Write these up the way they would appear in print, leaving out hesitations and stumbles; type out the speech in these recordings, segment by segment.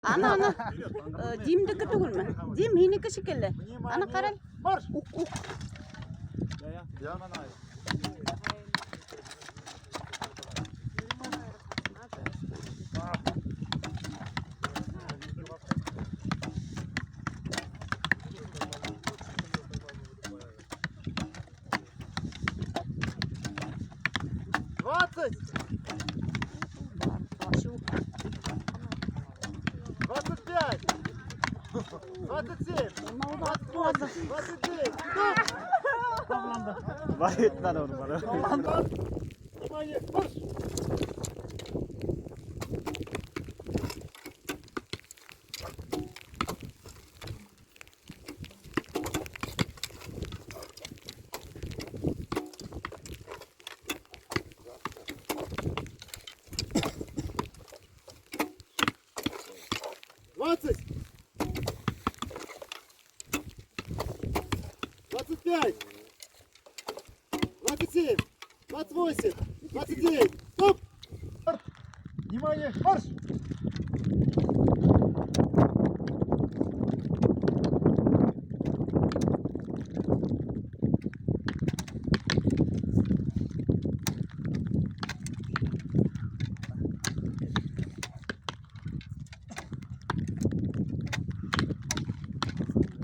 Ана, ана. Димдеке түгелме? Дим һинеке шикелле. Ана ҡара. Марш! Уҡ, уҡ. 20! Ашу. 25! 27! 28, 29! Стоп! Бар етмәне уны бары. Внимание! Марш! 20! 25! 27! 28! 29! Стоп! Внимание! Марш!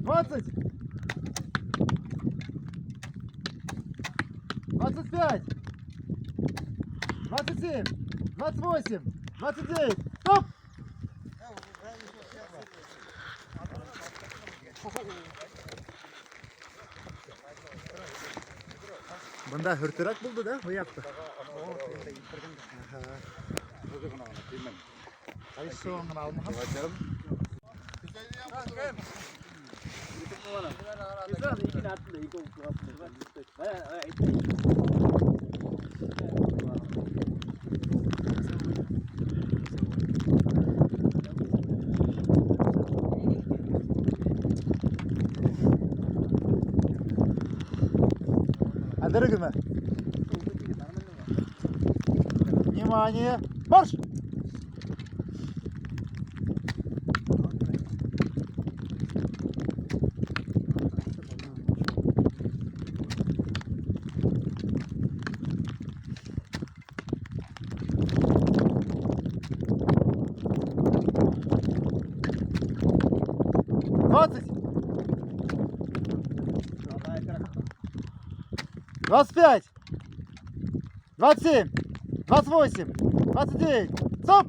20! 25! 27! 28! 29! Стоп! Бында һөртөрәк булды да, был яҡта. Ҡайсы ғына алмаған. Әҙерегеҙме? Внимание! Марш! 20! 25! 27! 28! 29! Стоп!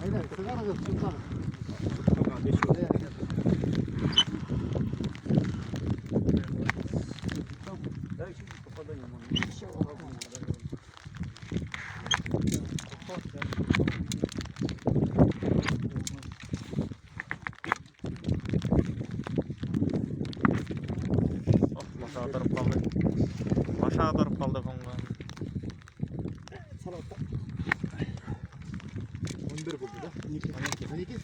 Әйҙә, сығарығыҙ, сығарығыҙ. Баша тороп ҡалды. Баша тороп ҡалды һуңғы. 11 булды, да? 12.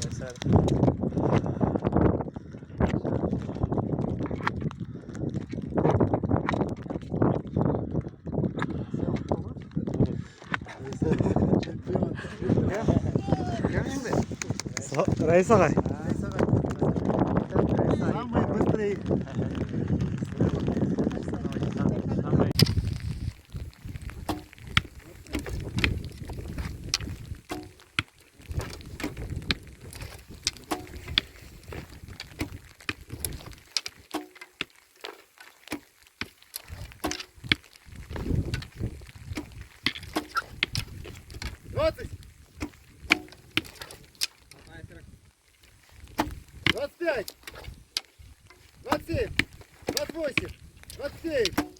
Әсәр. Чемпион. Кем инде? Раис ағай. Самый быстрый. 20! 25! 27! 28! 29!